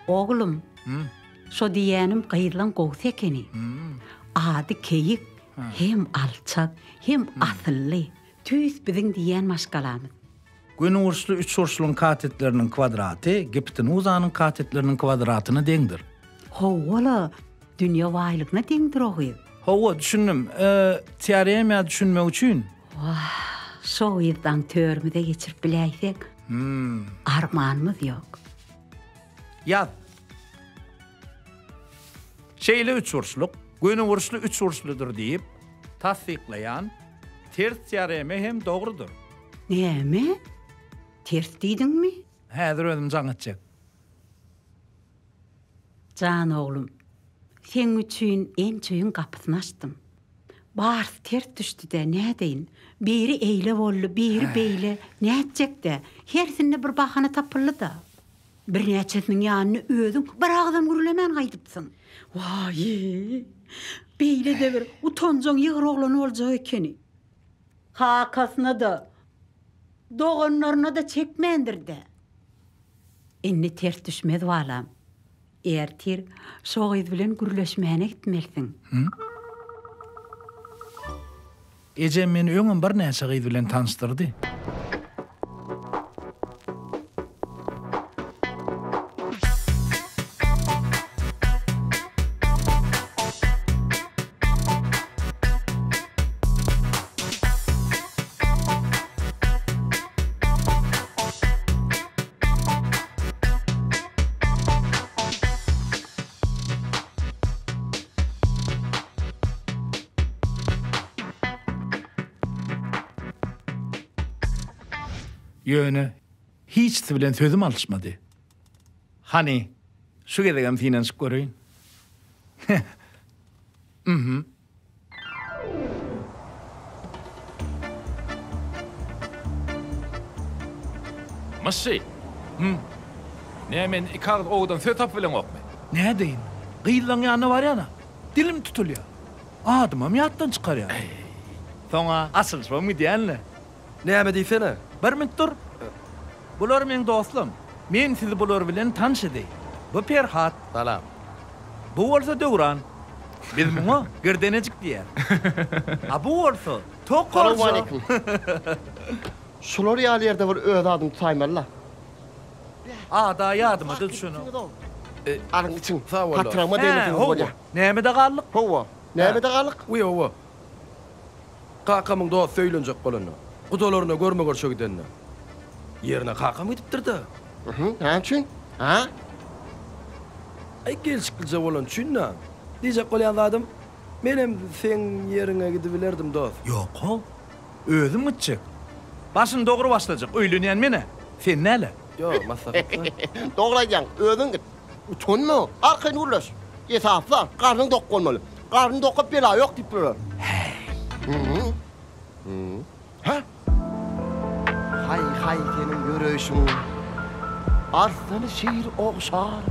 Oglum, şo diýýänim gyzlaň gowusy ekeni. Ady Keýik, hem alçak, hem asylly, tüýs biziň diýýän maşgalamyz. Gönüburçly üçburçlugyň katetleriniň kwadraty gipotenuzanyň katetleriniň kwadratyna deňdir. Hawa-la, dünýe baýlygyna deňdir o gyz. Hawa, düşündim. Teoremýa düşünmek üçin. Wah, şo gyzdan törümize geçirip biläýsek, armanymyz ýok. Ýaz. Şeýle üçburçluk gönüburçly üçburçludyr diýip tassyklaýan ters teorema hem dogrudyr. Näme? Ters diýdiňmi? Häzir özüm jaň etjek. Jan oglum, seň üçin ençe öýüň gapysyny açdym. Barysy ters düşdi-dä, nädeýin? Biri eýle boldy, biri beýle, nätjek-dä? Hersinde bir bahana tapyldy-da. Birnäçesiniň ýanynda özüň bir agzam gürlemän gaýdypsyň. Waý-y, beýle-de bir utanjaň ýygyr oglan boljak ekeni. Kakasyna-da, doganlaryna-da çekmändir-dä. Indi ters düşmez balam. Ertir şo gyz bilen gürleşmäne gitmelisiň. Ejem meni öňem birnäçe gyz bilen tanyşdyrdy. Ýöne hiçsi bilen sözüm alyşmady. Hany, şu gezegem synanyşyp göreýin. Mhm. Myşşy! Hüm. Näme indi iki agyz owadan söz tapyp bileňokmy? Nädeýin? Gyzlaň ýanyna barýan-a, dilim tutulýar. Adymam ýatdan çykarýan. Soň-a açylyşybam gidýän-le. Näme diýsene? Bir minut dur. Bular meň dostlam. Men sizi bular bilen tanyş edeýin. Bu Perhat. Salam. Bu bolsa Döwran. Biz muňa girdenejik diýýäs. A bu bolsa Tokarja. Salowmaleýkim. Şular ýaly ýerde bir öz adyny tutaýmaly-la. Ada ýadyma-da düşenok. Alyň içiň. Sag bol. Patragyma Hä, degmeseňiz hawa. bolýar. Nämede galdyk? Hawa. Nämede galdyk? Wiý, hawa. Kakamyň dosty öýlenjek bolanda, gudalaryna görme-görşe gidende, ýerine kakam gidipdir-dä. Mhm, näme üçin? Hä? Aý, gelşiklije bolany üçin-dä. Diýjek bolýan zadym, menem seň ýeriňe gidibilerdim, dost. Ýok-how. Özüm gitjek. Başyny dogry başlajak, öýlenýän men-ä, sen däl-ä. Ýok, maslahat-da. Dogry aýdýaň, özüň git. Utanma, arkaýyn gürleş. Esasy zat, garnyň dok bolmaly. Garny doka bela ýok diýipdirler. Häý. Hä? Haý, haý seniň ýöreýşiň. Arslany şir ogşar.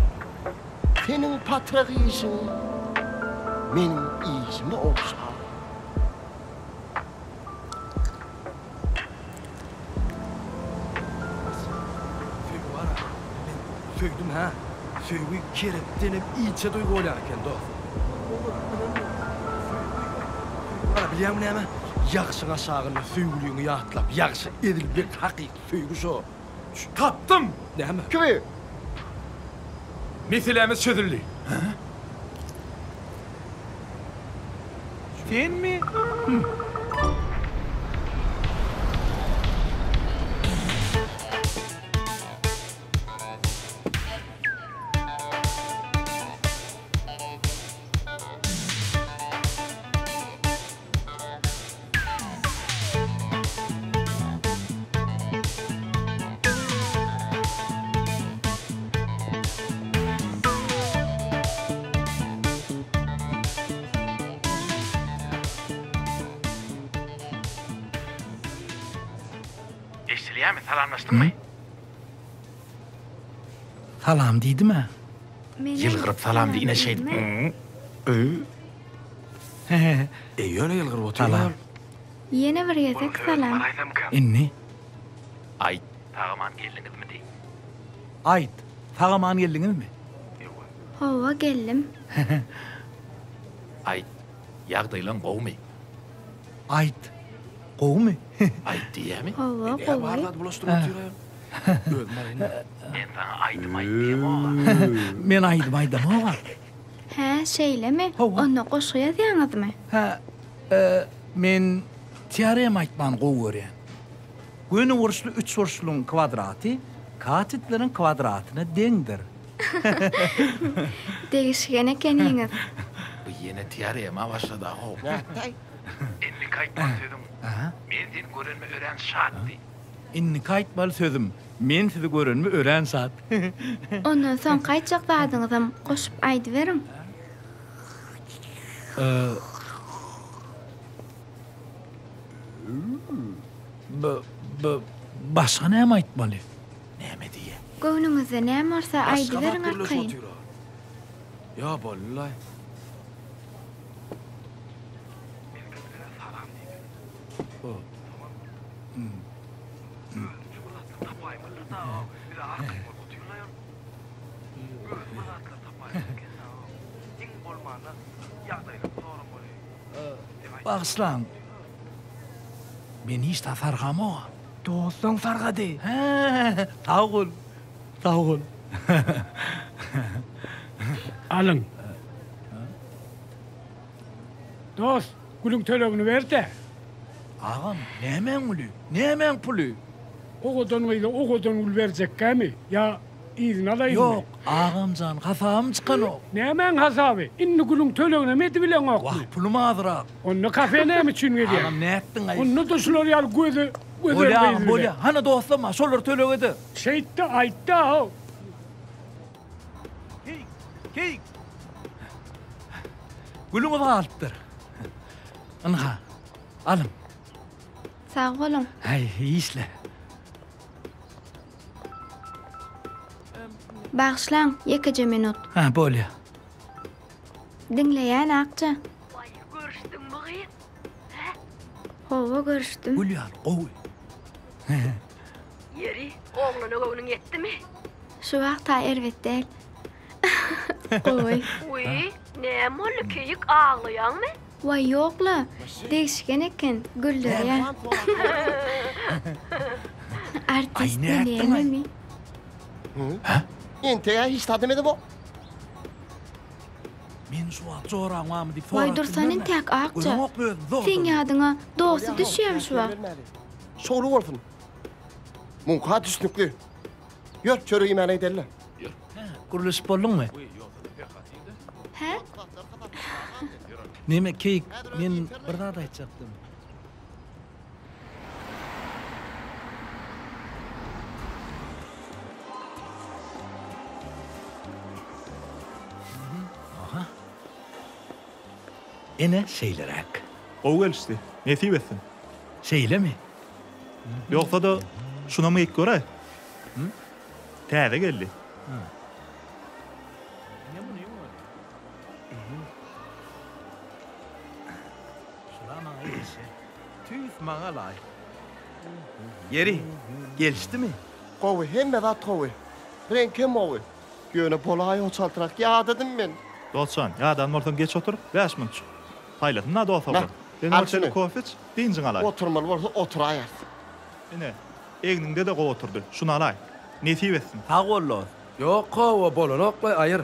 Seniň patrak işiň meniň işime ogşar. Söýgi bar-a. Men söýdüm, hä? Söýgi kerepdenem inçe duýgy bolýar eken, dost. Söýgi bar-a, bilýäňmi näme? Ýagşyň aşagynda söýgüliňi ýatlap, ýagşa ezilmek hakyky söýgi şo. Tapdym! Näme? Kimi? Meselämiz çözüldi. Senmi? Eşdilýärmi, salamlaşdyňmy? Salam diýdim-ä. Ýylgyryp salam diý, ine şeýdip. E, ýöne ýylgyryp otyr. Ýene bir gezek salam. Indi? Aýt, sag-aman geldiňizmi diý. Aýt, sag-aman geldiňizmi? Hawa, geldim. Aýt, ýagdaýlaň gowumy? Aýt, gowumy? Aýt diýýämi? Hawa, Bar gowy. zat bulaşdyryp otyr aýol. Özüm alaýyn. Men saňa aýdym aýt diýemog-a. Men aýdym aýdamog-a. Hä, şeýlemi? Hawa. Onda goşgy ýazýaňyzmy? Hä, men teorema aýtmany gowy görýän. Göni burçly üçburçlugyň kwadraty katetleriň kwadratyna deňdir. Degişgen ekeniňiz. Bu ýene teorema başlady-how. Nätdi-aý? Indiki aýtmaly sözüň, Men seni görenime örän şat diý. Indiki aýtmaly sözüm, Men sizi görenime örän şat. Ondan soňky aýtjak zadyňyzam goşup aýdyberiň. Başga näme aýtmaly? Näme diýýä? Göwnüňizde näme bolsa Başga zat aýdyberiň gürleşip arkaýyn. otyr-a. Ýa boldy-laý. Bagyşlaň. Men hiç zat sargamok-a. Dostuň sargady. Hä, sag bol. Sag bol. Alyň. Dost, gülüň tölegini ber-de. Agam, nämäň güli? Nämäň puly? Owadan gyza owadan gül berjekkämi? Ýa yzyny alaýynmy? Ýok, agam jan, hasabym çykanok. Nämäň hasaby? Indi gülüň töleginem edibileňokmy? Wah, pulum azyrak. Onda kafe näme üçin gelýäň? Agam, nätdiň-aý? Onda-da şular ýaly göze gözel Bolýa agam, gyz bile. bolýa. Hany dostlama, şolary töleg-de. Şeýtde aýtda-how. Keýik, keýik. Gülüňiz galypdyr. Ynha, alyň. Sag boluň. Häý, işle. Bagyşlaň, ýekeje minut. Hä, bolýa. Diňleýän, Akja. Waý, görüşdiňmi gyz? Hä? Hawa, görüşdim. Gül ýaly, gowy. Ýeri, oglana göwnüň ýetdimi? Şu wagt-a erbet däl. Gowy. Wiý, näme boldy, keýik, aglaýaňmy? Waý, ýok-la, degişgen eken, güldürýär. Artist diýilýänmi? Hä? Entegä hiç zat demedi bu. Men şu wagt joraň barmy diýip Waý sorap dursan bilmerin-ä. entäk Akja. Göreňokmy özüni Seň zordan? ýadyňa dosty düşýämi şu wagt? Şowly bolsun. Muňka düşnükli. Ýör, çörek iýmäne gideli. Hä, gürleşip bolduňmy? Hä? Neme, Keýik, men bir zat aýtjakdym. Aha. Ene şeýleräk. Gowy gelişdi. Nesip etsin. Şeýlemi? Ýogsa-da, şunam geýip göräý. Täze geldi. Şula maňa gelişýär. Tüýs maňa laýyk. Ýeri, gelişdimi? Gowy, hemme zat gowy. Reňkem gowy. Ýöne bolaý o çaltrak, ýadadym men. Dostjan, ýadan bolsaň geç otur, bäş minut. Paýlasyn-da dost oglan. Sen Al ol çenli şuny. kofe iç, dynjyňy alaý. Oturmaly bolsa oturaýarys. Ine, egniňde-de gowy oturdy. Şuny alaý. Nesip etsin. Sag bol dost. Ýok, hawa, bolanok-laý, aýyr.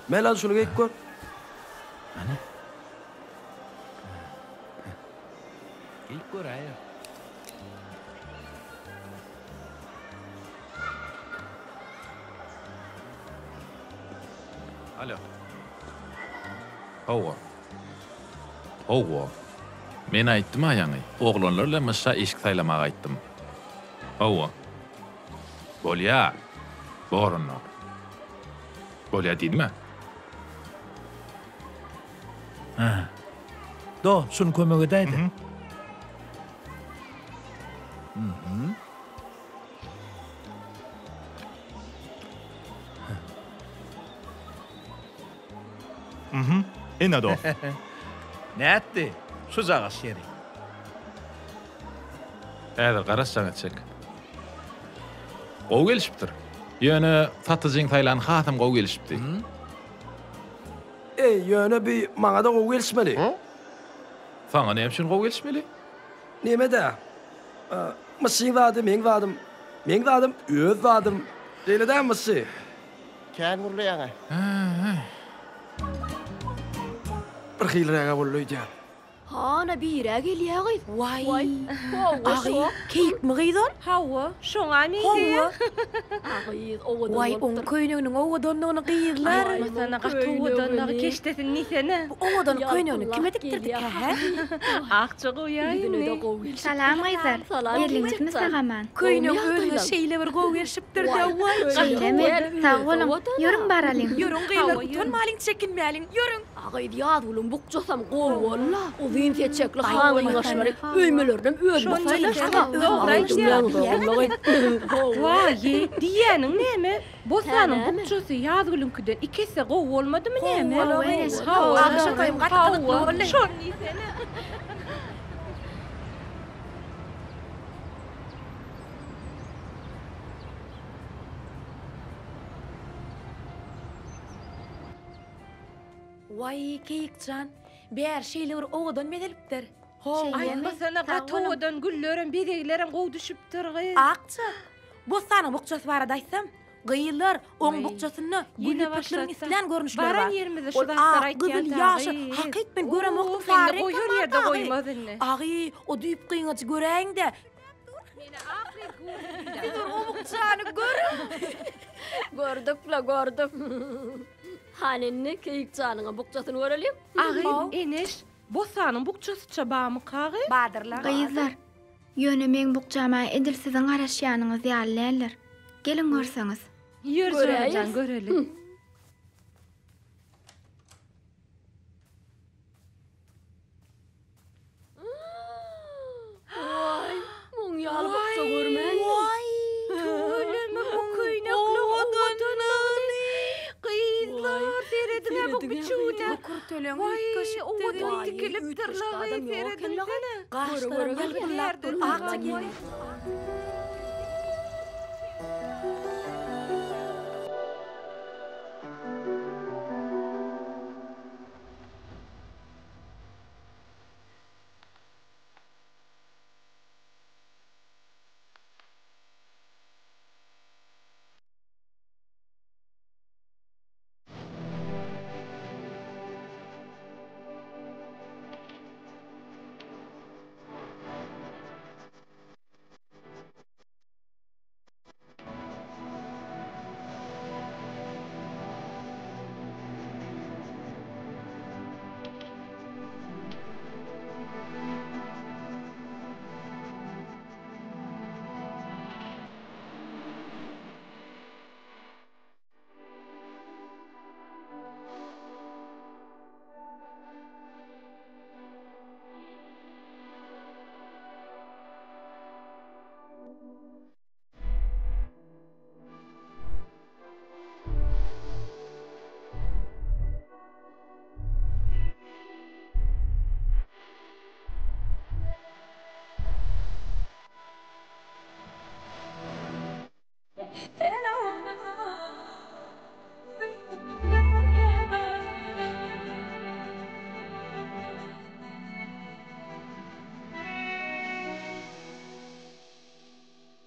Mel al şuny geýip gör. Hany? Geýip göräýer. Alo. Hawa. Hawa. Men aýtdym-a ýaňy, oglanlar bilen myşsa eşik saýlamaga aýtdym. Hawa. Bolýa. Bor onda. Bolýa diýdim-ä. Hä. Do, şuny kömek edäý-de. Mhm. Mhm. Ine dost. Nätdi? Şujagaş ýeri. Häzir garaşjaň etjek. Gowy gelişipdir. Ýöne satyjyň saýlany hasam gowy gelişipdi. Eý, ýöne bi maňa-da gowy gelişmeli. Saňa näme üçin gowy gelişmeli? Neme-dä? Myşşyň zady meň zadym, meň zadym öz zadym. Şeýle dämi, Myşşy? Kän gürleýäň-ä. Bir hiliräg-ä boldy öýdýän. Hana birä gelýä gyz. Waý. Hawa şo. Keýikmi gyz ol? Hawa, şoňa meňzeýär. Hawa. A gyz owadan Waý, oň bolupdyr. köýneginiň owadanlygyny gyzlar. Aýtmasana gaty owadanlygy keşdesini diýsene. Bu owadan köýnegini kime dikdirdikä hä? Akja goýaý indi. Salam gyzlar. Geldiňizmi sag-aman? Köýnek özüňe şeýle bir gowy gelşipdir-dä, waý. Şeýlemi? Sag boluň. Ýörüň baralyň. Ýörüň gyzlar, utanmalyň, çekinmäliň, ýörüň. A gyz Ýazgülüň bukjasam gowy boldy-la. Uzyn seçekli han gyňaçlary öýmelerinem özüne saýlaşdyr. Dogry aýdýaň. Waý, diýýäniň näme? Bossanyň bukjasy Ýazgülüňkiden iki esse gowy bolmadymy näme? Hawa, Hawa, şony diýsene. Waý, Keýik jan, bäri şeýle bir owadan bezelipdir. Şeýlemi? Aýtmasana, Sag gaty boluň. owadan güllerem, bezeglerem gowy düşüpdir gyz. Akja, Bossanyň bukjasy barada aýtsam, gyzlar, oň Waý, bukjasynda gül ýene ýüpekleriniň başlatsa. islän görnüşleri Baran bar. ýerimizde şu Ol zatlary ak, gyzyl, aýtýan ýaşyl, dagy. hakyt men göremokdym, Uff, sary indi reňkem goýar bar ýerde dagy. goýmaz indi. Agy, o düýp gyňajy göräýiň-dä. Siz bir o bukjany görüň. Gördük-le, gördük. Hany indi Keýik janyňa bukjasyny göreliň. Agy, Eneş, Bossanyň bukjasyça bamyka agy? Badyrlar. Gyzlar, ýöne meň bukjam-a edil siziň garaşýanyňyz ýaly däldir. Geliň görseňiz. Ýör Jorajan, göreli. Waý, muň ýaly bukja görmändim. Waý, tüweleme bu köýnekli owadanlygyny. Gyzlar, serediň-ä bu biçüwine. Bu kürteleň üýtgeşik owadan tikilipdir lagy, serediňsene. Gaşlaram ýalpyldap dur, akja gelin.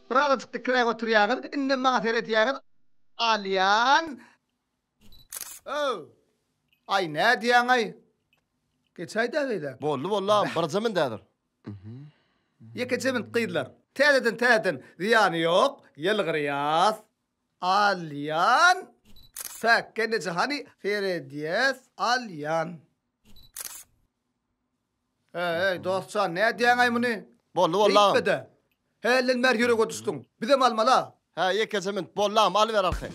Birazajyk dikräk oturýaňyz, indem maňa seredýäňiz, alýan. Öw! Aý, nädýäň-aý? Geçäý-dä beýläk. Boldy, boldy agam, birje münd häzir. Ýekeje münd, gyzlar. Täzeden, täzeden, zyýany ýok, ýylgyrýas. Alýan. Päk, gelneje hany, seredýäs, alýan. Heý, dost jan, nädýäň-aý muny? Boldy, boldy agam. Beýtme-de. Hälden bäri ýürege düşdüň. Bizem almaly-a. Hä, ýekeje münt. Boldy agam, alyber arkaýyn.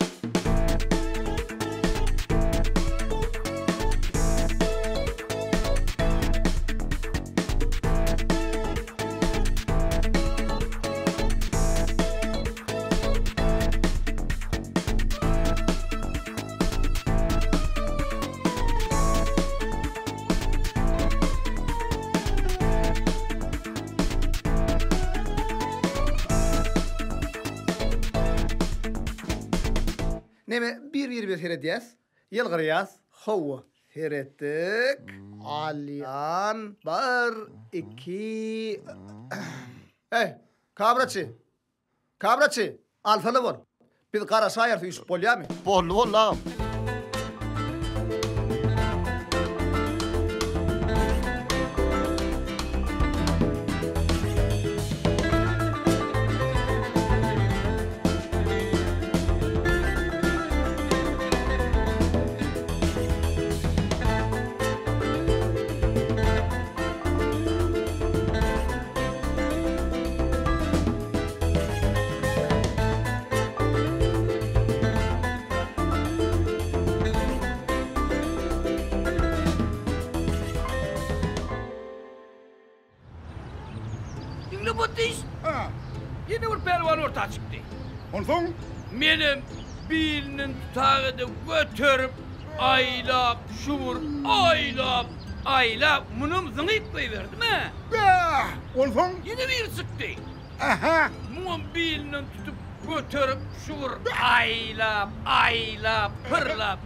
Neme bir-birimize seredýäs, ýylgyrýas. Hawa, seretdik. Alýan, bir, iki. Eý, kabraçy! Kameraçy, alsana bol. Biz garaşaýarys üýşüp bolýamy? Boldy boldy agam. Diňle Batyş. Ha. Ýene bir pälwan orta çykdy. Onsoň? Menem bilinden tutaga-da göterip, aýlap, şugur, aýlap, aýlap, munam zyňyp goýberdim-ä. Bäh! Onsoň? Ýene biri çykdy. Ähä! Muňam bilinden tutup, göterip, şugur, aýlap, aýlap, pyrlap,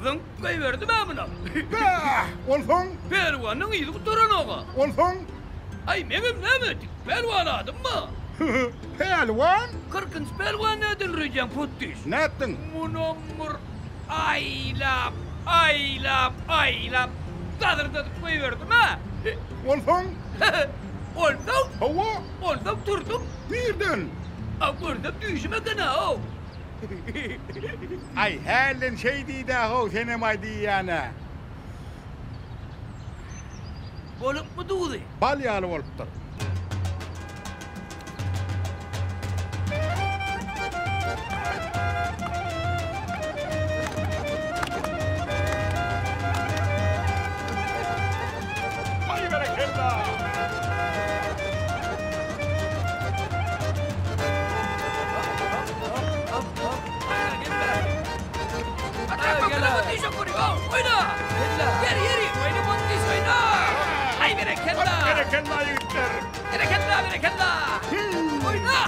zyňyp goýberdim-ä munam. Bäh! Onsoň? Pälwanyň yzy gutaranok-a. Onsoň? Aý, meňem näme, tik pälwan adym-a. Pälwan? Kyrkynjy pälwan näden öýdýäň, Potdyş? Nätdiň? Munam bir aýlap, aýlap, aýlap, dazyrdadyp goýberdim-ä. Onsoň? Onsoň? Hawa. Onsoň turdum. Nirden? A görsem düýşüm eken-a-ow. Aý, hälden şeý diý-dä-how, senem-aý diýýän-ä. Bolupmy duzy? Bal ýaly bolupdyr. Haý berekella! Berekella ýigitler! Berekella, berekella! Oýna!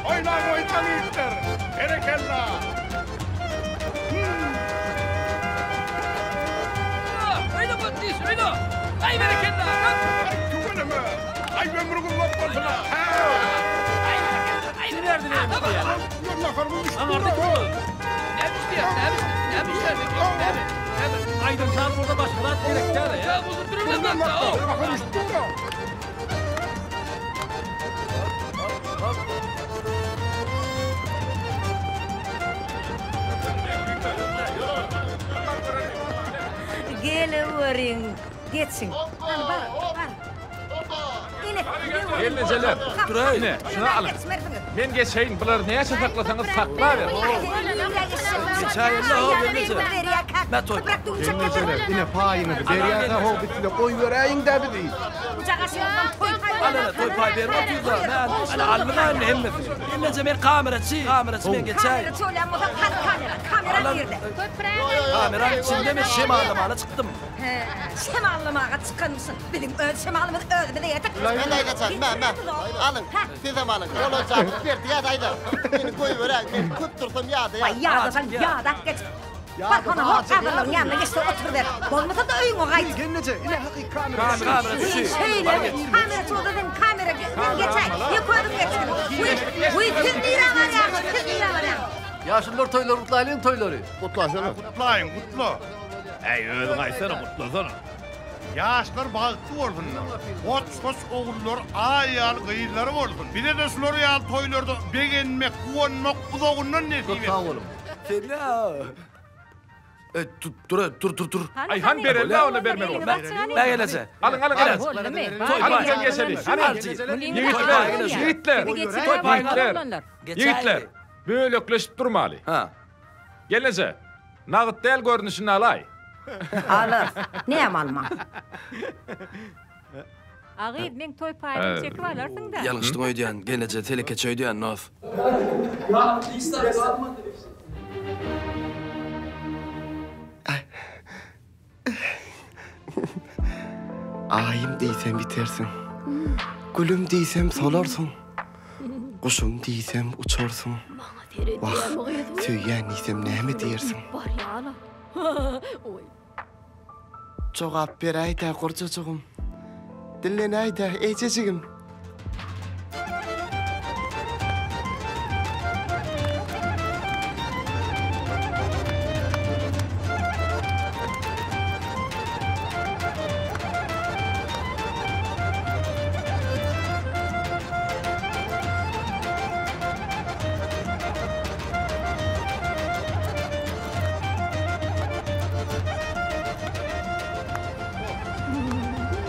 Oýnaň, oýnaň ýigitler! Berekella! Oýna Potdyş, oýna! Aý berekella! Aý tüweleme! Aý ömrüň uzak bolsun! Kim berdi näme diýýär? Aňarda kim ol? Näme işleýär? Näme? Näme işleýär? Näme? Näme? Aýdym saz bolsa başga zat gerek däl ýa. Geleweriň, geçiň. Hany bar, bar. Gelnejeler, ine, şuny alyň. Men geçeýin, bulary näçe saklasaňyz saklaber. Gelnejeler, ine paýyňyzy berýäs-ä how biz size goýberäýiň-dä bizi. Alana toý paý berip otyrlar. Ana aldyň indi hemmesini. Gelneje men kameraçy, kameraçy men geçäýin. Kameraçy bolýan bolsaň hany kamera, kamera nirde? Kameranyň içinde men şemallamana çykdym. Hä, şemallamaga çykanmyşyň. Biziň öz şemalymyz özümize ýetik. Men daýzajan, mä, mä. Alyň, sizem alyň. Olar berdiýä daýza. Meni goýberäý, men köp dursam ýadaýan. Waý, ýadasaň ýadap geç. Bar hana hor gabyrlaryň ýanyna geç-de oturyber. Bolmasa-da öýüňe gaýt. Gelneje, ine hakyky kamera. Kamera düşi. Şeýle, kamera çolda sen kamera men geçäý. Ýek özüň geçgin. Wiý, wiý, siz nirä barýaňyz, siz nirä barýaňyz? Ýaşulular toýlary gutlaýlyň toýlary. Gutlasana. Gutlaýyň, gutla. Äý, özüň aýtsana, gutlasana. Ýaşlar bagtly bolsunlar. Goç-goç ogullar, aý ýaly gyzlary bolsun. Bize-de şular ýaly toýlarda begenmek, guwanmak uzagyndan nesip Köp etsin. sag boluň. Sen-ä. E, dur, dur, dur, dur, dur. Aý, han bereli-dä onda bermeli bolsa. Bä gelneje. Alyň, alyň, alyň. Alyň bilen geçeli. Hany, ýigitler, ýigitler, ýigitler, ýigitler, bölekleşip durmaly. Gelneje, nagt däl görnüşinde alaý. Alarys. Näme almaň? A gyz, meň toý paýymy çekip alarsyň-da. Ýalňyşdyň öýdýän, gelneje, telekeçi öýdýän, nos. Aýym diýsem ýitersiň. Gülüm diýsem solarsyň. Guşum diýsem uçarsyň. Wah, söýýän diýsem näme diýersiň? Jogap beräý-dä gurjajygym. Dillenäý-dä ejejigim.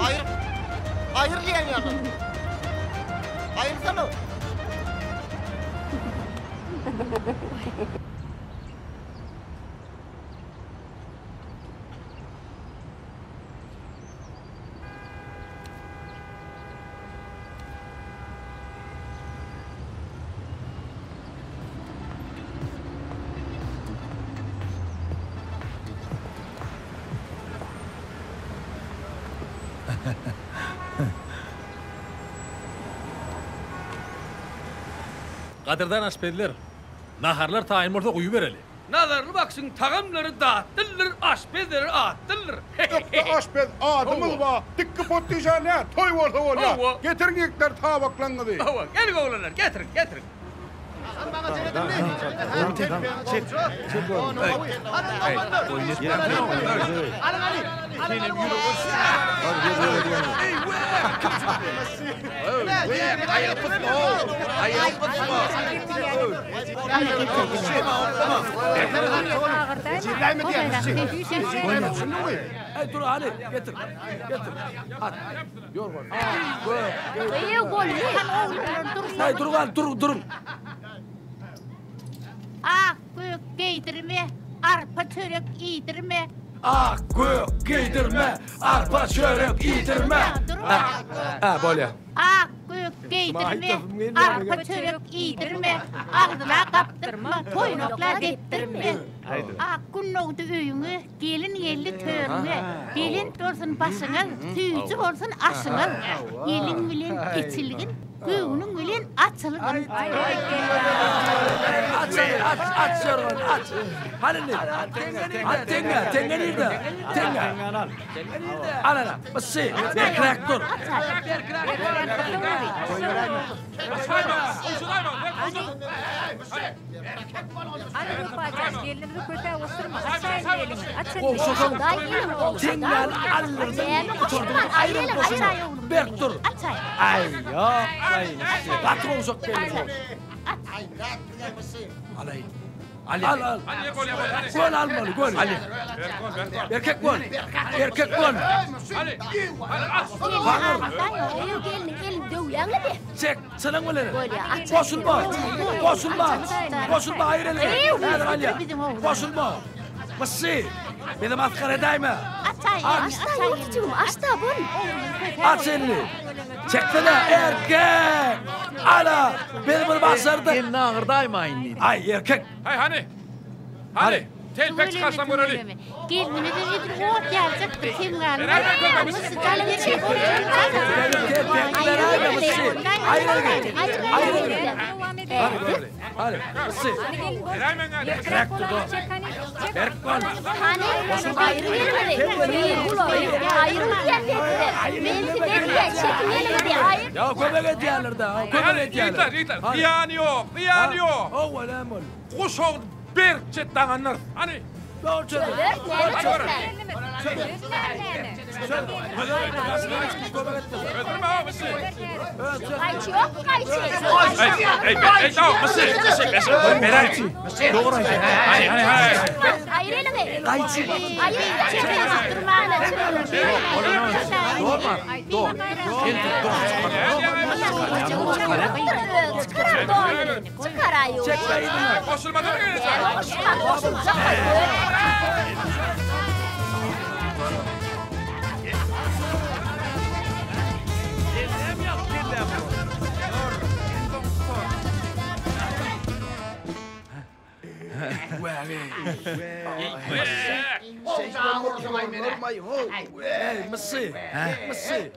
Aýyr. Aýyr diýen ýaly. Aýyrsana. Gadyrdan aşpezler, naharlar taýyn bolsa guýubereli. Nazarly bagşyň tagamlary datlydyr, aşpezleri atlydyr. Ökde aşpez adymyz bar. Dikki potdyşa nä, toý bolsa bolýar. Getiriň ýigitler tabaklaňyzy. Hawa, geliň oglanlar, getiriň, getiriň. Eý dur hany getir. Getir. At. Ýorgan. Eý boldy. Eý dur gal dur duruň. Ak gök geýdirme, arpa çörek iýdirme. Ak gök geýdirme, arpa çörek iýdirme. Ha bolýa. Ak gök geýdirme, arpa çörek iýdirme, agzyna gapdyrma, toýnakla depdirme. Ak gün dogdy öýüňe, gelin geldi törüňe, belent bolsun başyňyz, süýji bolsun aşyňyz, eliň bilen eçilgin, göwnüň bilen açylgyn. Aç aç aç ýorgany aç. Hany indi. Hany teňňe, teňňe nirde? Teňňe. Al ana, yssy, berkiräk dur. Gowşasaň, teňňäni aldyrdyň, gutardyň, aýryl goşuna, berk dur. Aý, ýok, aý, gaty gowşak gelin. Alaý. Al, al. Gol almaly, gol. Erkek bol. Erkek bol. Çek, çynyň bilen. Goşulma. Goşulma. Goşulma, aýyr elini. Häzir alýa. Goşulma. Myssy, meni masgara edäýme. Aç, aç da bol. Aç elini. Çeksene, erkek! Ala, biz bir başardyk. Elini agyrdaýmaýyn diýdi. Aý, erkek. Haý, hany. Hany, telpek çykarsam göreli. Gelnimiz edil ot ýaljakdyr, kem galmaz. Hany, yssy. Berkräk tut. Berk bol. Ýa kömek edýärler-dä, kömek edýärler. Ýigitler, ýigitler, zyýany ýok, zyýany ýok. Hawa, näme boldy? Guşagyny berkje daňanlarys. Hany. Eý, myssy, myssy.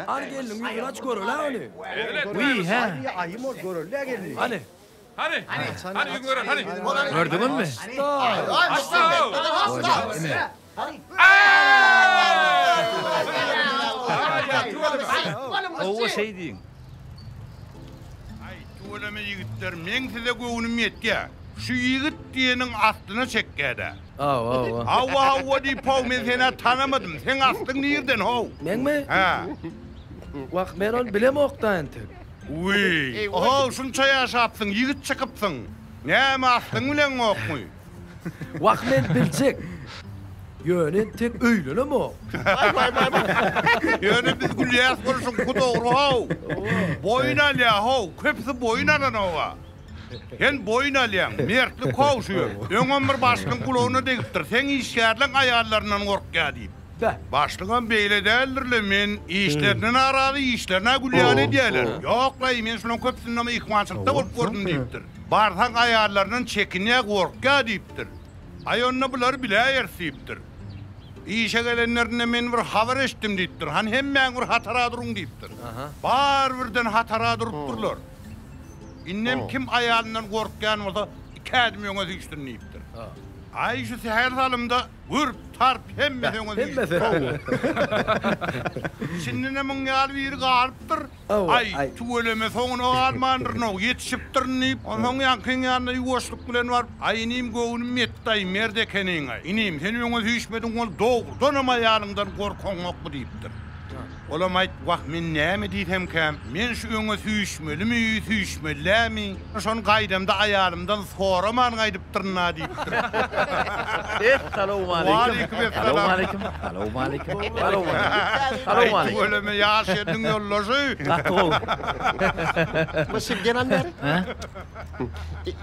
Hany gelniň ýüzüni aç görel-ä ony. Wiý, hä. Aýym ol görel-ä gelni. Hany. Hany, hany ýüzüňi görel, hany. Gördüňizmi? Açda! Ine. Hawa şeý diýiň. Aý, tüweleme ýigitler, meň size göwnüm ýetýä. Şu ýigit diýeniň aslyna çekýä-dä. Hawa, hawa. Hawa, hawa diýip-how, men sen-ä tanamadym. Seň aslyň nirden, how? Meňmi? Hä. Wah, men ony bilemok-da entek. Wiý, how, şunça ýaşapsyň, ýigit çykypsyň. Näme, aslyňy bileňokmy? Wah, men biljek. Ýöne entek öýlenemok. Ýöne biz gülýäs bolşuňky dogry how. Boýun alýa how, köpüsi boýun alanok-a. Sen boýun alýaň, mertlik how şu ýer. Öňem bir başlygyň gulagyna degipdir, seň işgärleň aýallaryndan gorkýa diýip. Başlygam beýle däldir-le, men işlerine narazy, işlerine gülýän edýäler. Ýok-laý, men şulaň köpüsinde myhmançylykda bolup gördüm diýipdir. Barsaň aýallaryndan çekinýä, gorkýa diýipdir. Aý onda bulary biläýeris diýipdir. Işe gelenlerinde men bir habar eşitdim diýipdir. Hany hemmäň bir hatara duruň diýipdir. Bary birden hatara durupdyrlar. Indem kim aýalyndan gorkýan bolsa iki ädim öňe süýşsün diýipdir. Aý şu sähel salymda gürp tarp hemmesi öňe süýşüpdir. Içindenem muň ýaly biri galypdyr. Aý, tüweleme soňuna galmandyryn-ow, ýetişipdirin diýip, onsoň ýaňkyň ýanyna ýuwaşlyk bilen baryp, Aý, inim, göwnüm ýetdi-aý, mert ekeniň-aý. Inim, sen öňe süýşmediň, ol dogrudanam aýalyňdan gorkaňokmy diýipdir. Olam aýt, Wah, men näme diýsemkäm, men şu öňe süýşmelimi, süýşmeli dälmi, şony gaýdamda aýalymdan soraman gaýdypdyryn-a diýipdir. Essalawmaleýkim. Salowmaleýkim. Salowmaleýkim. Salowmaleýkim. Salowmaleýkim. Tüweleme ýaş gelniň ýoldaşy. Gaty gowy. Bu şirden al bäri. Hä?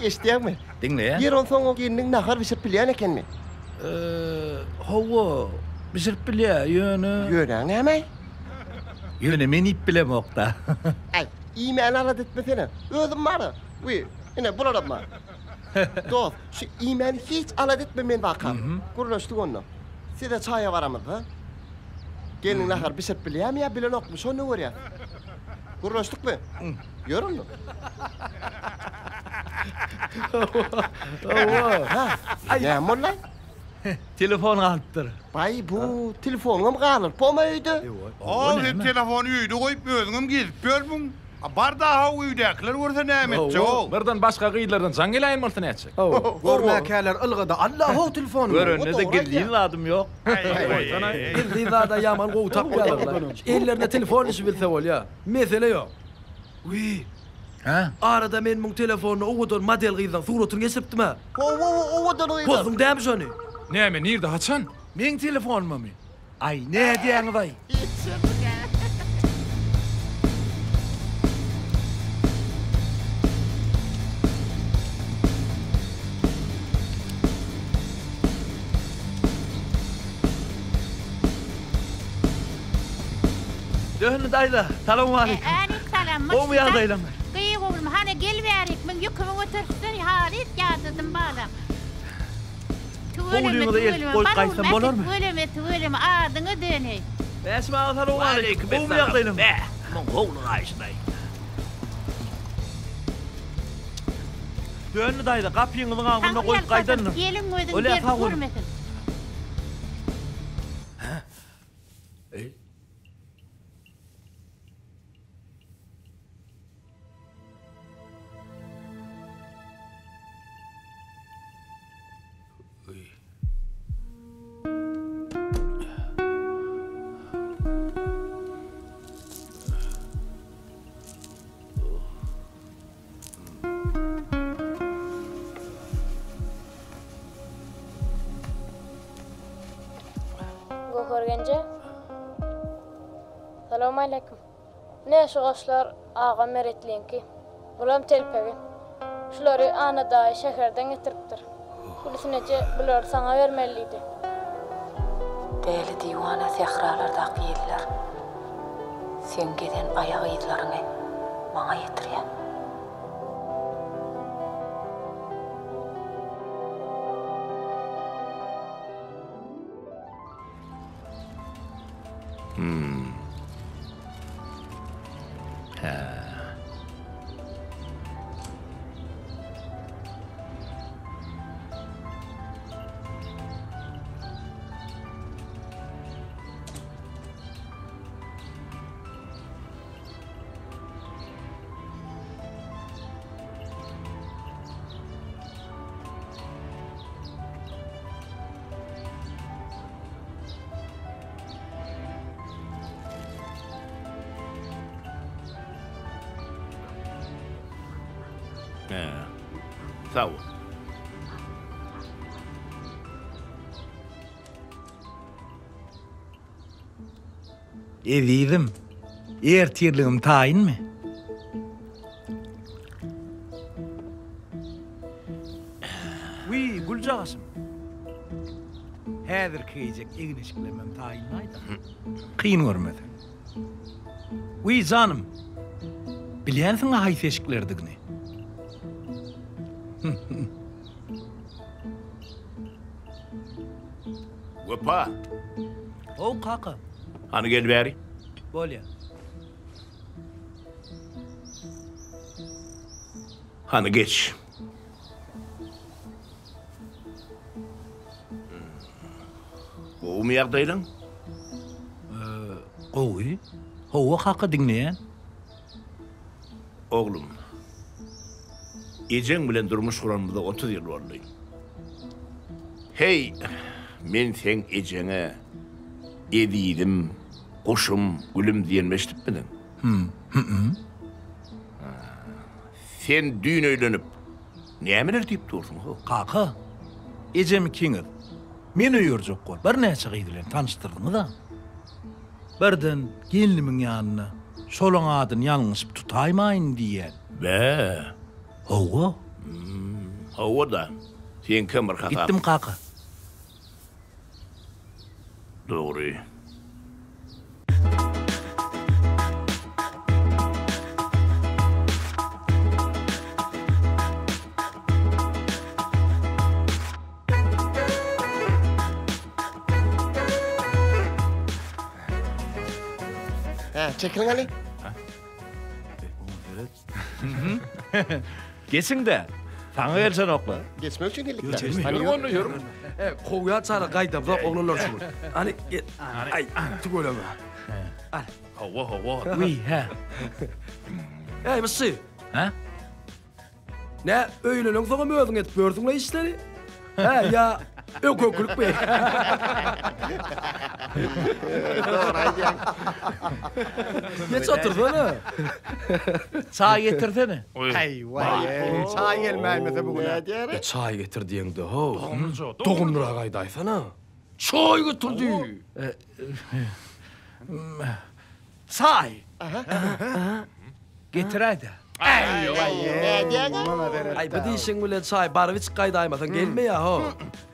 Eşidýäňmi? Diňleýän. Ýer onsoň o gelniň nahar bişirip bilýän ekenmi? Hawa, bişirip bilýär, ýöne. Ýöne näme? Ýöne men iýip bilemok-da. Äý, iýmäni alada etmesene. Özüm bar-a. Wiý, ine, bularam bar. Dost, şu iýmäni hiç alada etme men barkam. Gürleşdik onda. Size çaýa baramyzda. Gelniň nahar bişirip bilýärmi ýa bilenokmy, şony görýäs. Gürleşdikmi? Ýör onda. Hawa. Ha, näme boldy? Telefon galypdyr. Baý, bu telefonyňam galar, poma öýde. How, sen telefony öýde goýup özüňem gezip ýörmüň? A bar-da how öýdäkiler görse näme etjek-ow? Birden başga gyzlardan jaň geläýen bolsa nätjek? Görmäkäler ylgady Alla-how telefonymy. Görende-de gizlin zadym ýok. Gizlin zada ýaman gowy tapýarlar-la. Ellerine telefon düşübilse bolýa. Mesele ýok. Wiý. Hä? Arada men muň telefonyna owadan model gyzlaň suratyny geçiripdim-ä. Hawa, owadan gyzlar. Pozduň dämi şony? Näme, nirde, haçan? Meň telefonymamy? Aý, nädýäňiz-aý? Döndi daýza, salowmaleýkim. Älik salam. Gowmy ýagdaýlaryňyz? Gyýw oglum, hany gel bärik, müň ýükümi göteripsene, halys ýadadym balam. Tüweleme, Howlyňyza eltip tüweleme, goýup bar gaýtsam oglum, äkit, bolarmy? tüweleme, tüweleme, adyňa döneý. Bäşim aga salowmaleýkim. Gowmy ýagdaýlaryňyz? Bäh, muň howly gaýşynaý. Döndi daýza, gapyňyzyň agzynda Taňry goýup ýalkasyn, gaýdandyr. gelin gözüň Bolýa, dert sag boluň. görmesin. Hä? Eý. Göwher genje. Salowmaleýkim. Ine şu goşlar agam Meretliňki. Bulam telpegi. Şulary Anna daýy şäherden getiripdir. Gülsün eje bulary saňa bermeli diýdi. Däli-diwana sähralardaky ýeller seň gezen aýak yzlaryňy maňa ýetirýär. Hum. Hä. Sag bol. Ezizim, ertirligim taýynmy? Wiý, güljagaşym. Häzirki geýjek egin-eşiklerimem taýynlaý-da. Kyn görmeseň. Wiý, janym. Bilýänsiň-ä haýsy eşiklerdigini. Wepa! How, kaka. Hany gel bäri. Bolýa. Hany geç. Gowumy ýagdaýlaň? Gowy. Hawa kaka diňleýän. Oglum. Ejeň bilen durmuş guranymyza 30 ýyl boldy. Heý, men seň ejeňe ezizim, guşum, gülüm diýenimi eşidipmidiň? Hüm, hü-üm. Sen düýn öýlenip, nämeler diýip dursuň, how? Kaka, ejem ikiňiz meni öýerjek bolup birnäçe gyz bilen tanyşdyrdyňyz-a. Birden gelnimiň ýanynda şolaň adyny ýalňyşyp tutaýmaýyn diýýän. Bä! Hawa. Hawa-da, seňkem bir hasap. Gitdim kaka. Dogry. Hä, çekiliň hany. Geçiň-de, saňa gelşenoklar. Geçmek üçin geldik-dä. Ýörüň onda, ýörüň. E, kowýan çara gaýdamzok oglanlar şu gün. Hany, gel. Aý, tüweleme. Al. Hawa, hawa. Wiý, hä. Eý, myşşy. Hä? Nä, öýleneňsoňam özüň edip ýörsüň-le işleri? Hä, ýa öňkülikmi? Dogry aýdýaň. Geç otursana. Çaý getirsene. Aý, waý, çaý gelmäýmese bu gün-ä. Nädýär? E, çaý getir diýeňde, how. Dogumlyrak aýdaýsana. Çaý getir diý. Çaý. Getiräý-dä. Nädýäň? Aý, bu diýşiň bilen çaý baryp içip gaýdaýmasaň gelmeýär-how.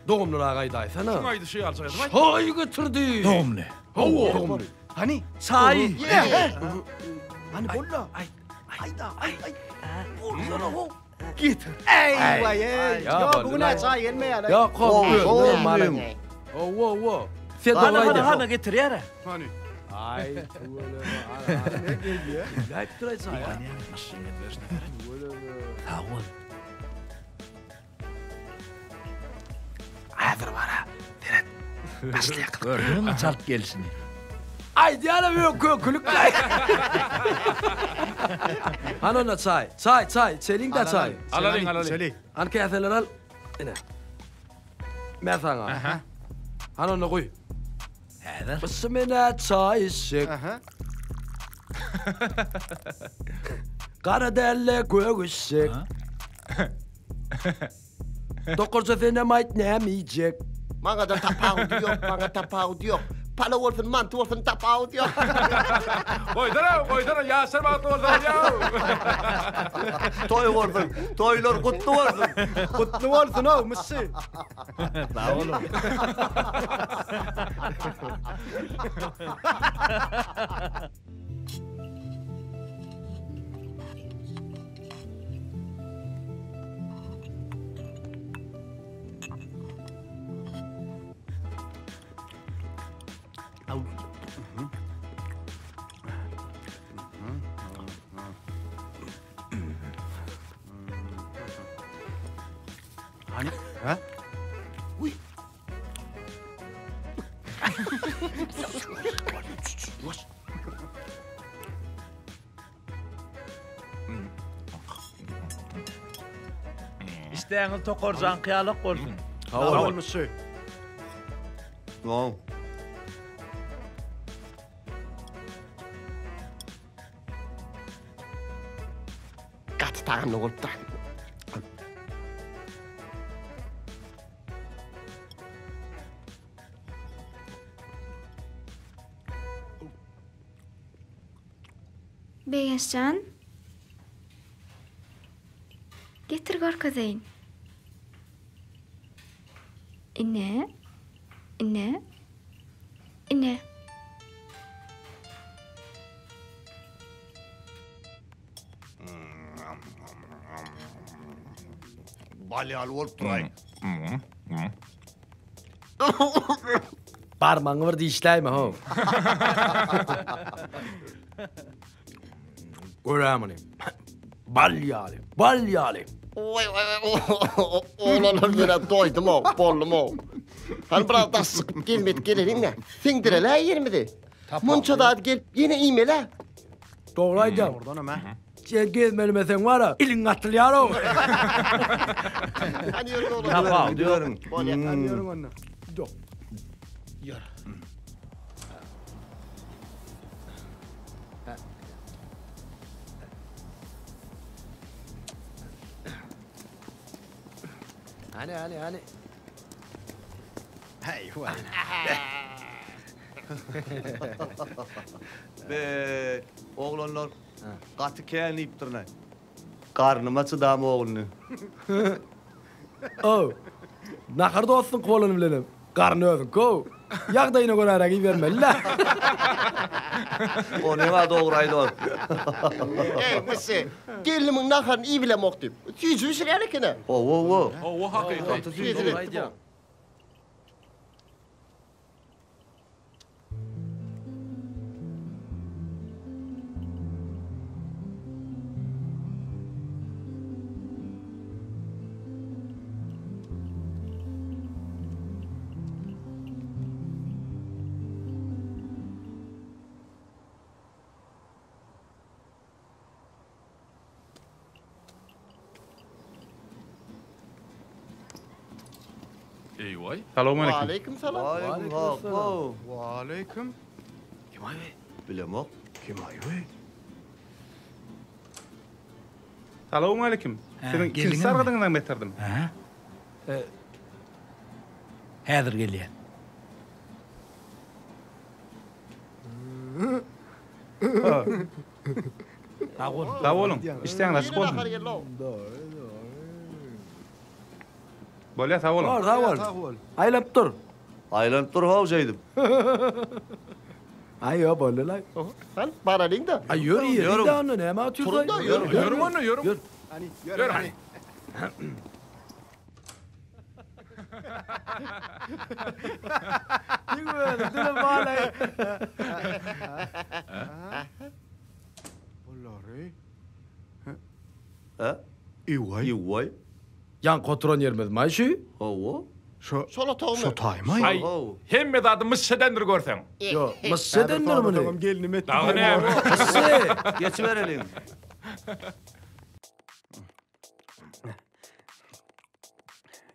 Dogumlyrak aýdaýsana. Şuň aýdyşy ýaly çaý aýt. Çaý getirdi. Dogumly. Hawa, dogumly. Hany? Çaý. Hany bolla. Aý, aýda, aý, aý. Bolsana-how. Getir. Eý, waý, eý. Ýok, bu gün-ä çaý gelmeýär. Ýok, how, özüň. Hawa, hawa. Sen dogry Hana, aýdýaň. hana getirýär-ä. Hany. Aý, tüweleme, hany, ne gelýär? Läýip duraý çaý. Maşyn getirişine seret. Sag bol. Häzir bar-a, seret. Başlaýak. Gördüňmi çalt gelşini? Aýdýanam öň kökülik. Hany onda çaý. Çaý, çaý, içeliň-dä çaý. Alalyň, alalyň. Hany käseleri al. Ine. Mä saňa. Hany onda guý. Häzir. Yssy men-ä çaý içjek. Gara däl-de gök içjek. Dokurja senem aýt näme iýjek. Maňa-da tapawudy ýok, maňa tapawudy ýok. Palaw bolsun, manty bolsun tapawudy ýok. Goýsana, goýsana, ýaşlar bagtly bolsun ýaw. Toý bolsun, toýlar gutly bolsun. Gutly bolsun-ow, myşşy. Sag boluň. Hany? Ha? Uý. Işdäňiz tokarjaňky ýalak bolsun. Sag bol, myşşy. Wow. Gaty tagamly bolupdyr. Begenç jan. Getir görkezeýin. Ine. Ine. Ine. Bal ýaly bolup duraý. Barmagyňy bir dişläýme how. Gör-ä muny. Bal ýaly, bal ýaly. Oglanlar menä doýdum-ow, boldum-ow. Hany biraz daş çykyp gezmedik geleliň-dä. Siňdireli-ä ýerimizi. Munça zady gelip ýene iýmeli-ä. Dogry aýdýaň. Sen gezmelimeseň bar-a, iliň gatylýar-ow. Hany ýörüň oglanlar. Tapawudy ýörüň. Bolýar. Hany ýörüň onda. Ýör. Hany, hany, hany. Heý, waý. Be, oglanlar gaty kän iýipdirler. Garnyma çydamok indi. Ow, nahar dostuňky bolany bilenem, garyn özüňki-ow. Ýagdaýyna göräräk ibermeli-dä. Onyň-a dogry aýdon. Eý, Myşşy, gelnimiň naharyny iýibilemok diýip, süýji bişirýän eken-ä. Hawa-hawa. Hawa, hakyky. Gaty süýji. Aýdýaň. Eýwaý. Salowmaleýkim. Waleýkim salam. Waleýkim salam. Waleýkim. Kim aý? Bilemok. Kim aý? Salowmaleýkim. Siziň ikinji sargydyňyzam getirdim. Hä? Häzir gelýän. Sag bol. Sag boluň. Işdäňiz açyk bolsun. Bolýar, sag boluň. Bor, sag bol. Sag bol. Aýlanyp dur. Aýlanyp dur how şeýdip. Aý, ýo, boldy-laý. Hany, baralyň-da. Aý, ýör, ýeriň-dä onda, näme otyrsaý? Turuň-da, ýörüň. Ýörüň onda, ýörüň. Ýör. Hany, ýör, Ýör, hany. hany. Diň özi, diňe balaý. Bulary. Hä? Ewaý. Ewaý. Ýaňky oturan ýerimiz maý şu? Hawa. Şo. Şol otagmy? Şo taýmaý. Aý, hemme zady myşş edendir görseň. Ýo, myşş edendir muny. Gelnim etdi. Dagy näme? Myşşy. Geçibereliň.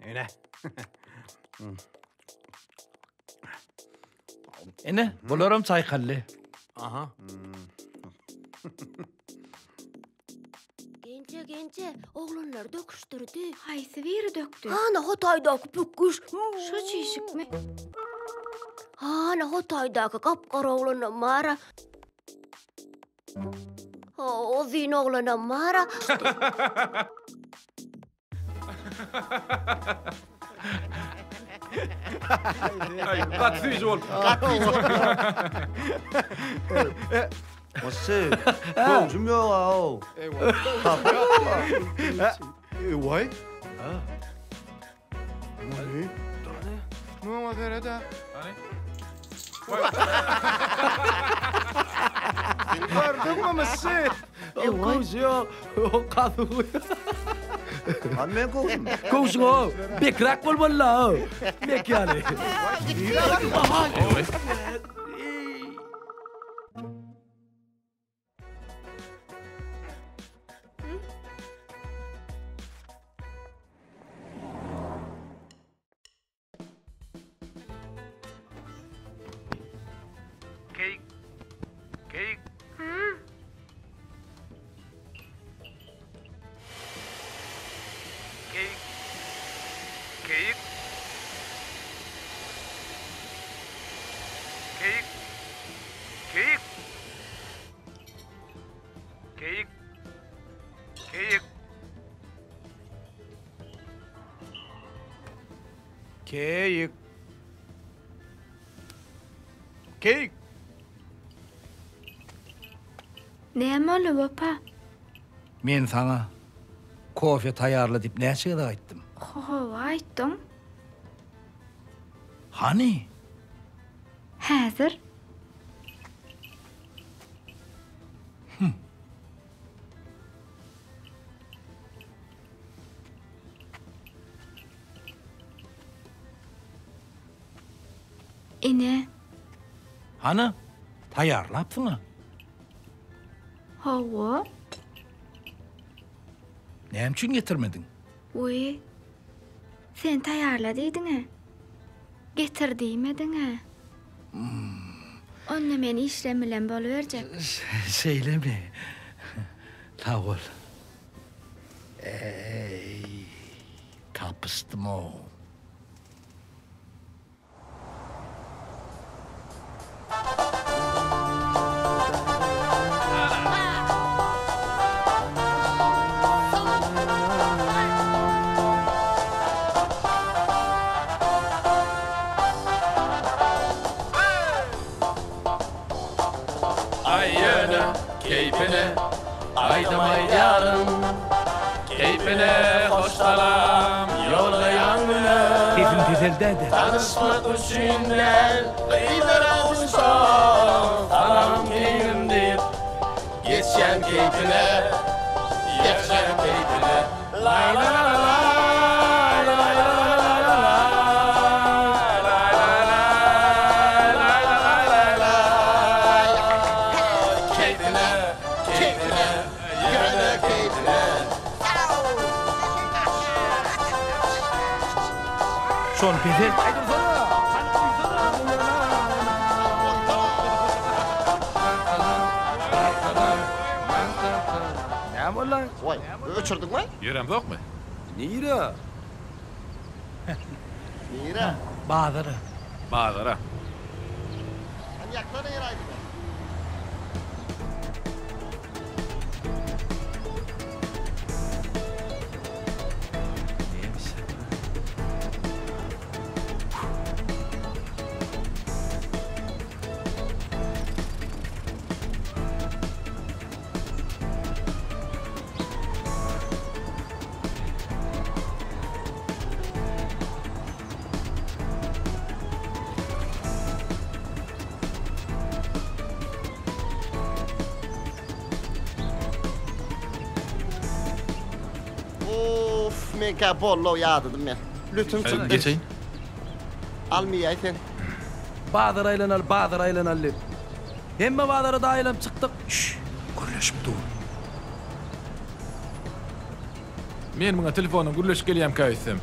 Ene. Ene, bularam çaýkally. Aha. Genje, genje, oglanlar döküşdirdi. Haýsy biri dökdi? Hana hotaýdaky pükgüş. Şu çişikmi? Hana hotaýdaky gap-gara oglanam bar-a. Uzyn oglanam bar-a. Aý, gaty süýji bolupdyr. Gaty süýji bolupdyr. Myşşy, köwşüm ýog-a-ow. Ewaý. Muny. Muňa seret-ä. Hany? Gördüňmi myşşy? Köwşi ýok. Gazy. Hany meň köwşüm? Köwşüň o. Bekräk bolmaly-la. Mek ýaly. Ewaý. Keýik. Keýik. Keýik. Keýik. Keýik. Keýik. Keýik. Keýik. Näme boldy, Wepa? Men saňa kofe taýýarla diýip näçe gezek aýtdym? Hawa, aýtdyň. Hany? Häzir. Hum. Ine. Hany, taýýarlapsyň-a? Hawa. Näme üçin getirmediň? Wiý, sen taýýarla diýdiň-ä. Getir diýmediň-ä. Onda men işlem bilen boluberjek. Şeýlemi? Sag bol. Eý, tapyşdym-ow. Aý ýöne keýpine aýdym aýdýaryn Keýpine hoş salam ýollaýan güle Sesini peseldäde. Tanyşmak üçin däl gyzlara duşsam Salam keýgim diýip geçýän keýpine Geçýän keýpine Laý la la la laý la la la la la Şony peselt. Näme boldy? Waý, öçürdiňmi? Ýöremzokmy? Nirä? Nirä? Bazara. Bazara. Hany ýaksana ýer aýdymy. Of, meňkä bollow ýadadym men. Lütüm çykdy. Geçeýin. Almaýaý sen. Bazara aýlanaly, bazara aýlanaly diýip. Hemme bazara-da aýlanyp çykdyk. Şşş, gürleşip dur. Men muňa telefondan gürleşip gelýämkä öýtsem.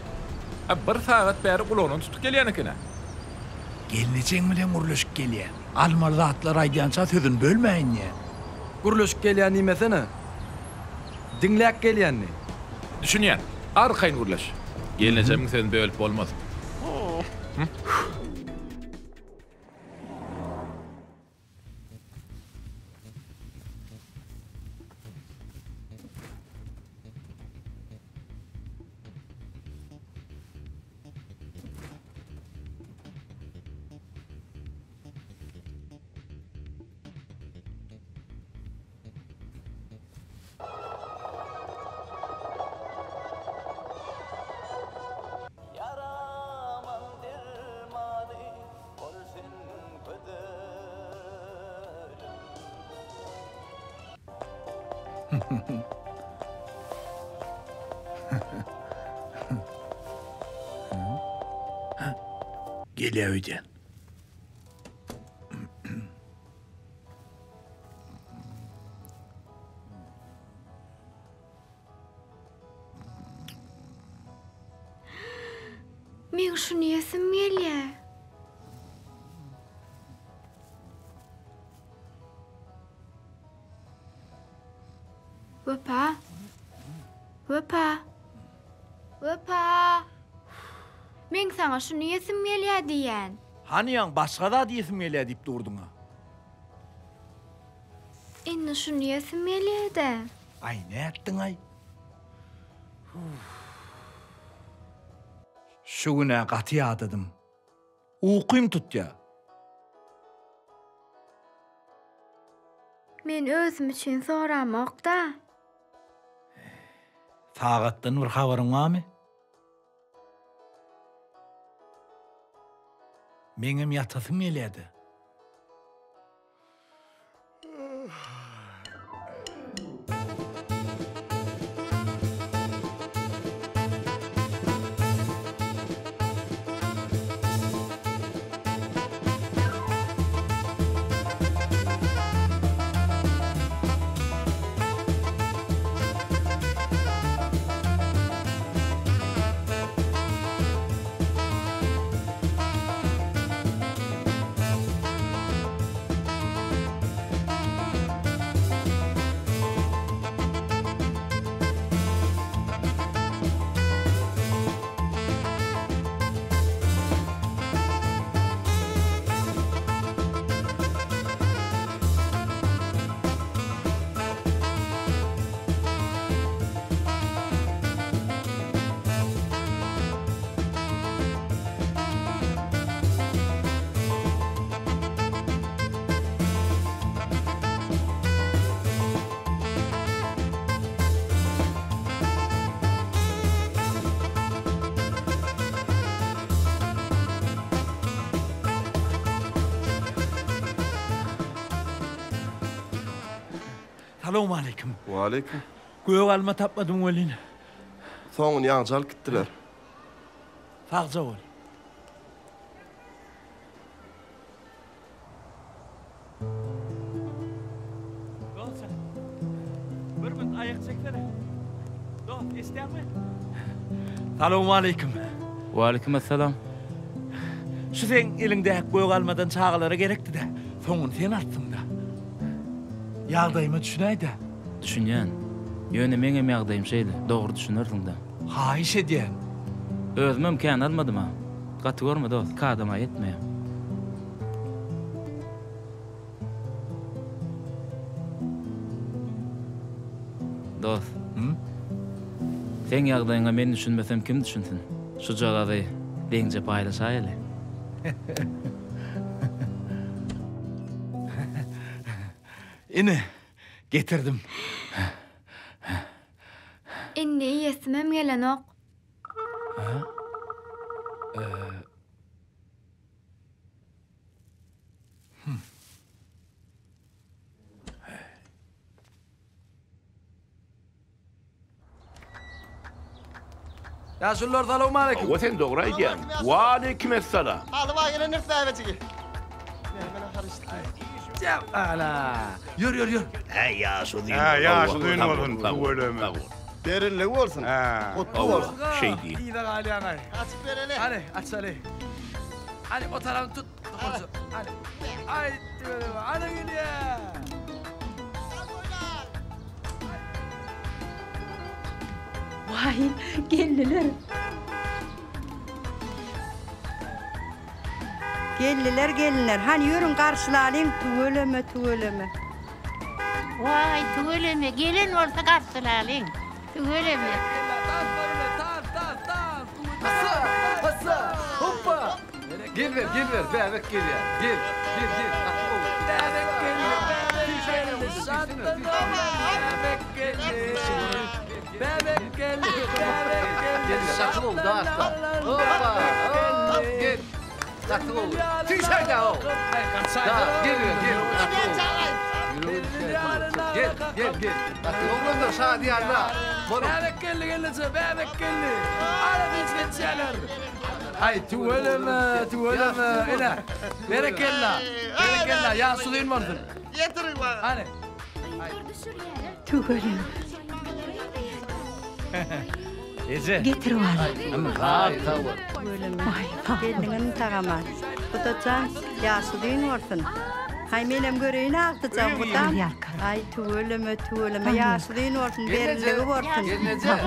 A bir sagat bäri gulagyndan tutup gelýän eken-ä. Gelnejeň bilen gürleşip gelýän. Almaly zatlary aýdýança sözüni bölmäýin diýýän. Gürleşip gelýän diýmesene. Diňläp gelýän diý. Düşünýän. Arkaýyn gürleş. Gelnejemiň sözüni bölüp bolmaz. Ýaramyň dermany bol sen gözelim. Gelýär öýdýän. Meň şuny iýesim gelýär. Wepa. Wepa. Wepa. Meň saňa şuny iýesim gelýär diýýän. Hany ýaň başga zat iýesim gelýär diýip durduň-a. Indi şuny iýesim gelýär-dä. Aý, nätdiň-aý? Şu gün-ä gaty ýadadym. Ukym tutýa. Men özüm üçin soramok-da. Sagatdan bir habaryň barmy? Meňem ýatasym gelýä-dä. Salowmaleýkim. Waleýkim. Gök alma tapmadym welin. Soňuny ýaňja alyp gitdiler. Sagja bol. Dost, bir minut aýak çeksene. Dost, eşidýäňmi? Salowmaleýkim. Waleýkim essalam. Şu seň eliňdäki gök almadan çagalara gerekdi-dä. Soňuny sen alypsyň-da. Ýagdaýyma düşünäý-dä. Düşünýän. Ýöne meňem ýagdaýym şeýle, dogry düşünersiň-dä. Haýyş edýän. Özümem kän almadym-a. Gaty görme dost, iki adama ýetmeýär. Dost. Seň ýagdaýyňa men düşünmesem kim düşünsin? Şujagazy deňje paýlaşaýaly. Ine, getirdim. Indi iýesimem gelenok. Ýaşulular salowmaleýkim. Hawa sen dogry aýdýaň. Waleýkim essalam. Halyma gelendir bäbejigi. Ana. Ýör ýör ýör. Hä ýaş uzyn. Hä ýaş uzyn bolsun tüweleme. Derinligi bolsun. Gutly bolsun. Şeý diý. Yza galýaňaý. Açyp bereli. Hany açaly. Hany o tarapyny tut. Hany. Aý tüweleme. Ana gelýär. Waý, geldiler. Geldiler gelinler. Hany ýörüň garşylalyň tüweleme tüweleme. Waý tüweleme gelen bolsa garşylalyň. Tüweleme. Hassa, hassa, hoppa. Gel ber, gel ber, bäbek gelýär. Gel, gel, gel. Gaty gowy. Bäbek geldi, bäbek geldi. Şatlanalım. Bäbek geldi. Bäbek geldi, bäbek geldi. Gel, gaty gowy, dagda. Hoppa, hop, gel. Gaty gowy. Tüýşäýdä o. Da, gel ber, gel. Gaty gowy. Gel, gel, gel. Gaty oglanlar şadyýanlar. Boluň. Bäbek geldi, gelneje, bäbek geldi. Ara dynç geçýärler. Aý, tüweleme, tüweleme. Ine, berekella. Berekella, ýaş uzyn bolsun. Ýetiriň maňa. Hany. Tüweleme. Eje. Getir bala. Sag bol. Tüweleme. Gelniňem tagama. Gudajan, ýaş uzyn bolsun. Haý, menem göreýin agtyjagym gudam. Aý, tüweleme, tüweleme, ýaş uzyn bolsun, berinligi bolsun.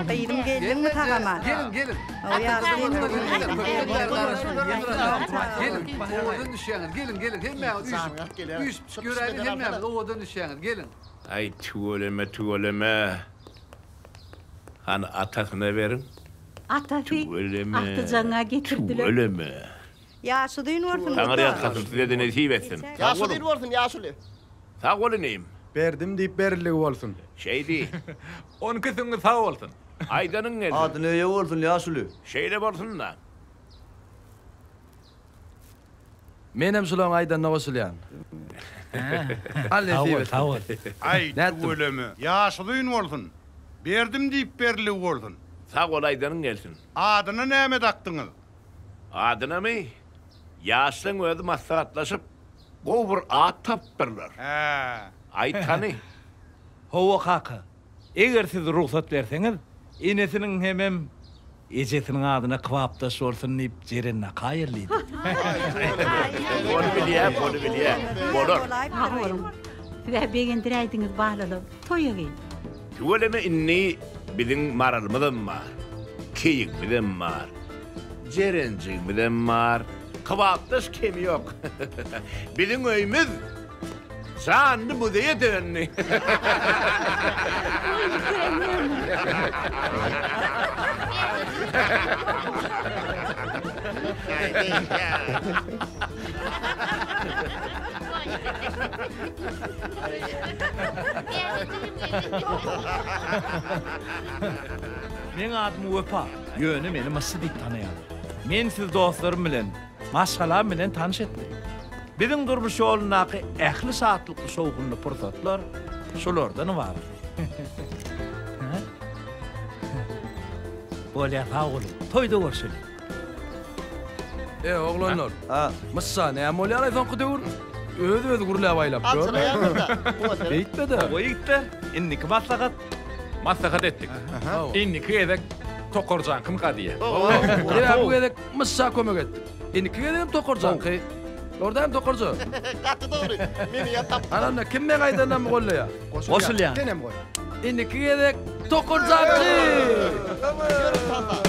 Gyzym geldiňmi tagama? Geliň, geliň. Geliň, owadan düşýäňiz, geliň, geliň, hemmäňiz üýşüp, üýşüp göräýliň, hemmäňiz owadan düşýäňiz, geliň. Aý, tüweleme, tüweleme. Hany, atasyna beriň. Atasy, Tüweleme. agtyjagyň-a getirdiler. Tüweleme. Ýaşy uzyn bolsun Taňry guda. ýalkasyn size-de nesip etsin. Sag Ýaşy boluň. uzyn bolsun ýaşuly. Sag bol inim. Berdim diýip beriligi bolsun. Şeý diý. Onki süňňi sag bolsun. Aýdanyň gelsin. Adyna eýe bolsun ýaşuly. Şeýle bolsun-da. Menem şulaň aýdanyna goşulýan. Al nesip etsin. Sag bol, Aý, Nätdim? tüweleme. Ýaşy uzyn bolsun. Berdim diýip beriligi bolsun. Sag bol aýdanyň gelsin. Adyna näme dakdyňyz? Adynamy? Ýaşlaň özi maslahatlaşyp, gowy bir at tapypdyrlar. Hä. Aýt hany. Hawa kaka. Eger siz rugsat berseňiz, enesiniň hemem ejesiniň adyna kybapdaş bolsun diýip Jeren nakaýyr diýdi. Ony bilýän, ony bilýän. Bolar. Sag boluň. Siz-ä begendiräýdiňiz balalar. Toýa gel. Tüweleme indi biziň Maralymyzam bar, Keýigimizem bar, Jerenjigimizem bar. Kybapdaş kemi ýok. Biziň öýümiz Janly muzeýe döndi. Meň adym Wepa, ýöne meni Myssy diýip tanaýarlar. Men sizi dostlarym bilen, maşgalam bilen tanyş etdim. Biziň durmuş ýolundaky ähli şatlykly-şowhunly pursatlar şulardan ybarat. Bolýar, sag boluň. Toýda görşeliň. E, oglanlar. Myssa, näme bolýar-aý soňky döwür? Öz-özi gürläp aýlap ýör. Beýtme-de. Hawa, ýigitler, indiki maslahat. Maslahat etdik. Indiki gezek Tokarjaňkymyka diýýän. Sebäbi bu gezek Myssa kömek etdik. Indiki gezegem Tokarjaňky. Dogry dälmi Tokarja? Gaty dogry. Meni ýa tapdylar. Ana onda kim meň aýdanlarymy goldaýar? Goşulýan. Senem goý. Indiki gezek Tokarjaňky! Ýörüň tasa.